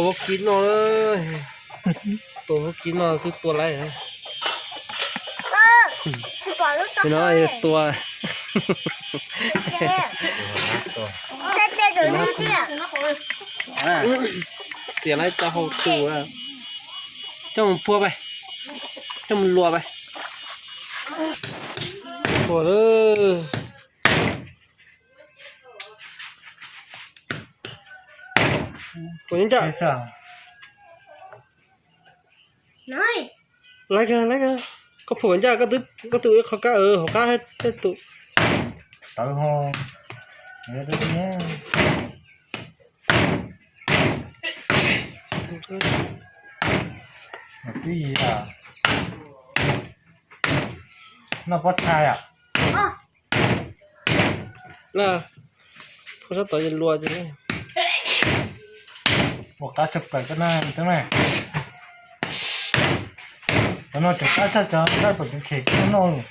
Hauv kib no, tua hauv kib no twb tua lawm. No tua. Txiav lawv cov hauv tus, coj mus puag pais, coj mus luas pais. Puag lawm. Puas ncaj? Laiv kawg, laiv kawg. Koj puas ncaj, koj twb ua qhov kab hauv qab thiab tus tawv ho. Twb yim a, noj pob txha yom. Pub sab tod luas ces ua qab tshaj plaws koj na, tub na. Cov no tseem qab tshaj cov nqaij pom tseem khem koj noj.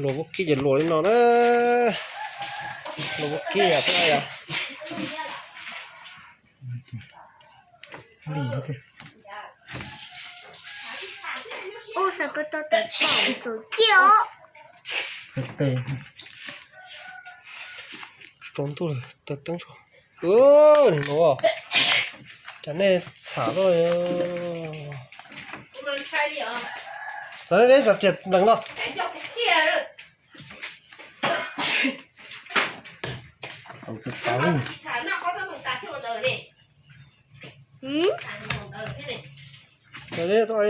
Luas vaub kib ces luas li no na. Luas vaub kib yom, peb yom. Ub, saib koj tau tawv tau tsaus ciaj os. Tsaus ntuj lawm, taws teeb tso. Nim no cas nej txham luaj. Txawm nej txawm riam nplees no.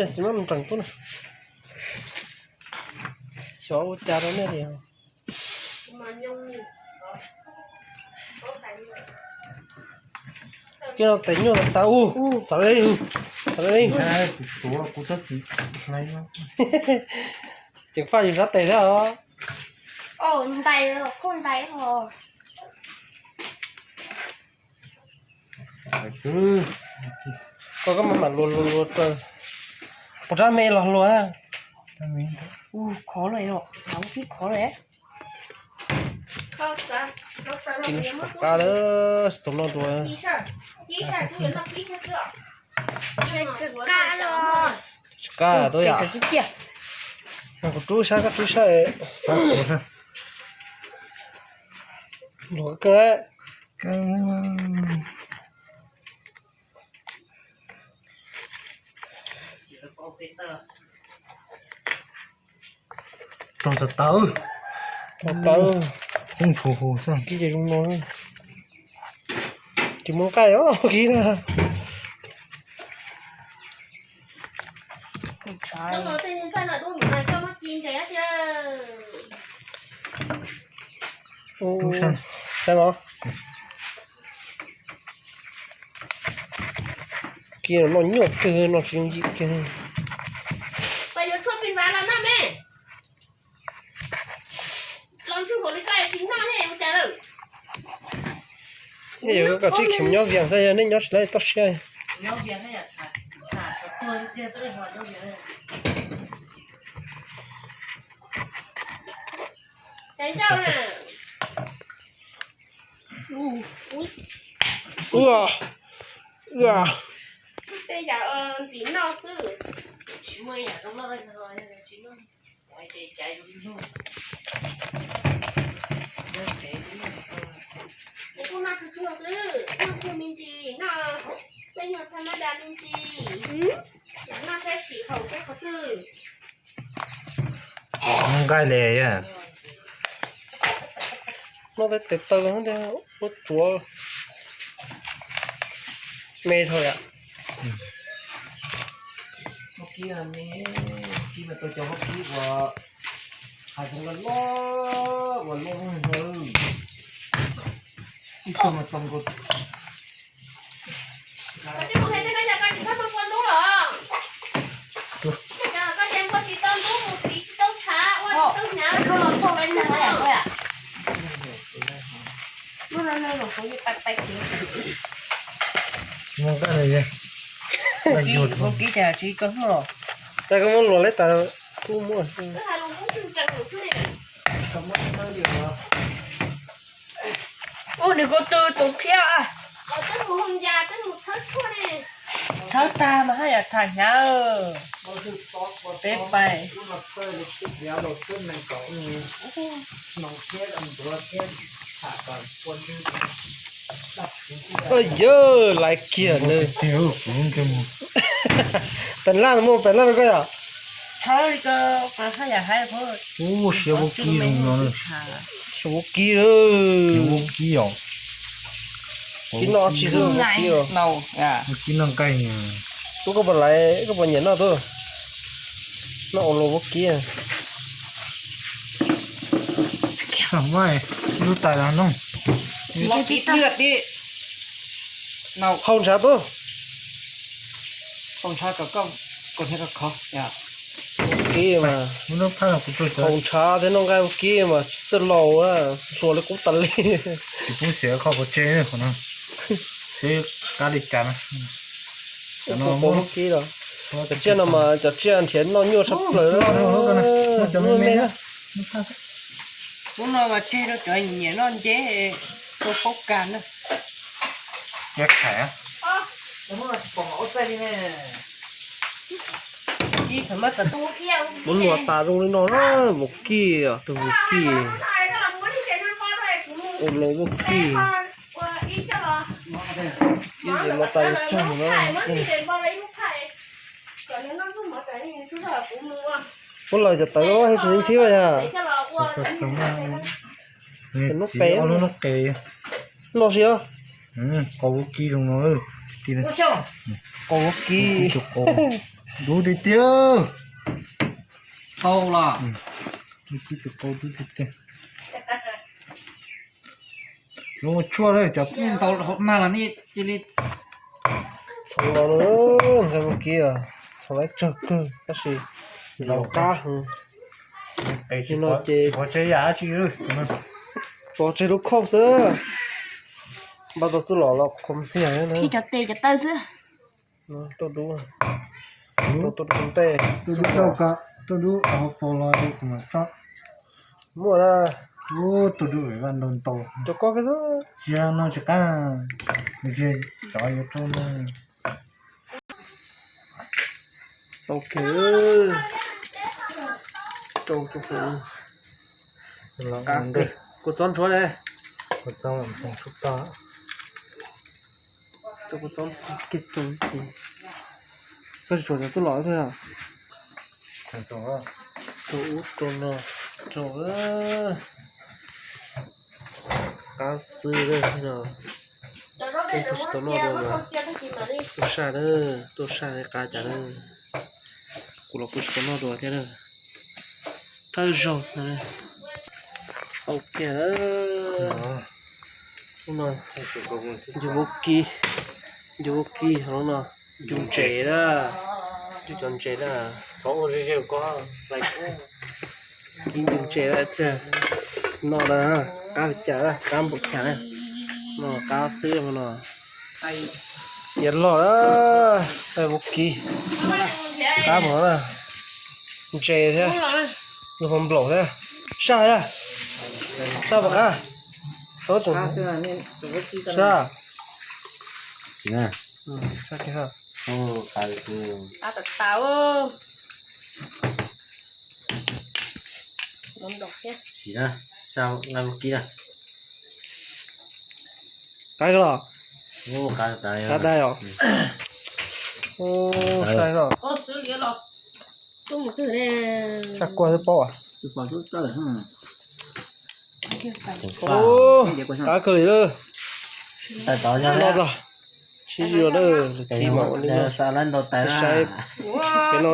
Tsis muab nplees tub na. Xyov ua cas rau nej li. Kiag no tes nyuaj tas tas ub. Txawm li, txawm li. Tseem faj yus sab tes thiab os. Ntais, koj ntais os. Koj, koj mam mam luas luas luas. Puas rab me los luas na? Khov lawm, khov lawm. Qab lawm, tus no dua. Tsis qab tub yam. Kuv rub sab, koj rub sab. Luas kawg. Rau tawv tawv, tawv tawv, kub ntshua hu xwb. Kib ces zoo no, tsis muaj nqaij os kib na. Saib os. Kib no noj nyuaj kawg, no tsis yooj yim kiag. Nej yuav kom tsis kheev nyob Vias xwb, yog nej nyob tsis laib toj siab. Ua, ua. Tej yam ntxim noj xwb. Tsis muaj ib yam zoo noj. Es kuj noj tsuag tsuag xwb, noj tsuag me ntsis, noj peb nyuag thaj mab da me ntsis, noj saib sim haum peb qhov twg. Nqaij li. Noj tej tes taw ua tsuav me dhau yom. Kib me, kib mas tau cov vaub kib uas hais tau loj loj uas loj loj ib tug mas tau nkaus. Muaj nqaij li, kib cas tsis koj muaj. Cas koj muab luas lawm tas kub muaj. Ub, nws ko tw tus thiab. Tag mas haj yam txham hnyav. Peb pais. Yawg laiv kiag nws. Pem laj no, pem laj no koj yom. Ub, siab vaub kib zoo no. Siab vaub kib, vaub kib os. Kib noj tsis, vaub kib os. Kib noj nqaij. Tub koj puas laiv, koj puas nyiam noj tub? Noj ua luaj vaub kib. Lub tais no. Hau ntshav tub. Vaub kib mas, hau ntshav thiab noj nqaij vaub kib mas tsis txawj laus, hluas li qub tas li. Tsis pub xiam kho pov tseg no. Seb qab li cas na. Cov tsiaj no mas cov tsiaj nrhiav noj nyuaj tshaj plaws. Lub no mas tseg rau cov nyiam noj nceb, rau paub kag na. Muab nua tas zoo li no na, vaub kib, tus vaub kib. Ua luaj vaub kib. Ib ces nua tas zoo tsaug na. Muab lawv cov tawv no ib tsis ntxhib yog. Lub qe. Noj si os. Qau vaub kib zoo no. Qau vaub kib. Dub tiag tiag. Qau los. Vaub kib tus qau dub tiag tiag. Zoo tshuaj lawm cov ntau hauv mag los nej cia li. Txhoov los na, nqaij vaub kib, txhoov laib tsawg kawg tab sis ntaus qab heev. Li no ces pov tseg lub khauj xwb. Npaj tau txuj lom los qhuav ntxiag na. Cov tes cov taw xwb. Tuaj dub, tuaj dub ntej. Tuaj dub tau ka, tuaj dub hauv paus los dub kuv mam tso. Muaj na. Tuaj dub vem vaj ntau ntau. Cov koj kiag xwb. Tsis no tsis qab. Tsis cov yuav rau no. Ok. Rau rau. Kua txob ntsuab ne. Kua txob ntsuab tau. Koj tsis tsuav cov txuj lom thiab. Rau ub rau no, rau. Qab xwb no. Tuaj tsis tau noj dua mas tuaj saj na, tuaj saj qab cas na. Kuv los kuj tsis tau noj dua thiab na. Thawj zaug. Ok. Lub no, yus vaub kib, yus vaub kib lub no, yus ntses na, yus cov ntses na. Ib yus ntses thiab. Noj na, qab li cas na, qab npaum cas na. Noj qab xwb no. Tiav loj na, vaub kib. Qab mus na. Ntses thiab. Lub hauv nplaum thiab. Saj thiab. Saj puas qab? Saj. Saj kiag. Qab los? Qab dai os. Saj os. Saj kuag xwb paub. Qab kawg li lawm. Noj tso. Sib zog lawm, lwm tib mam ua li no. Saib peb no.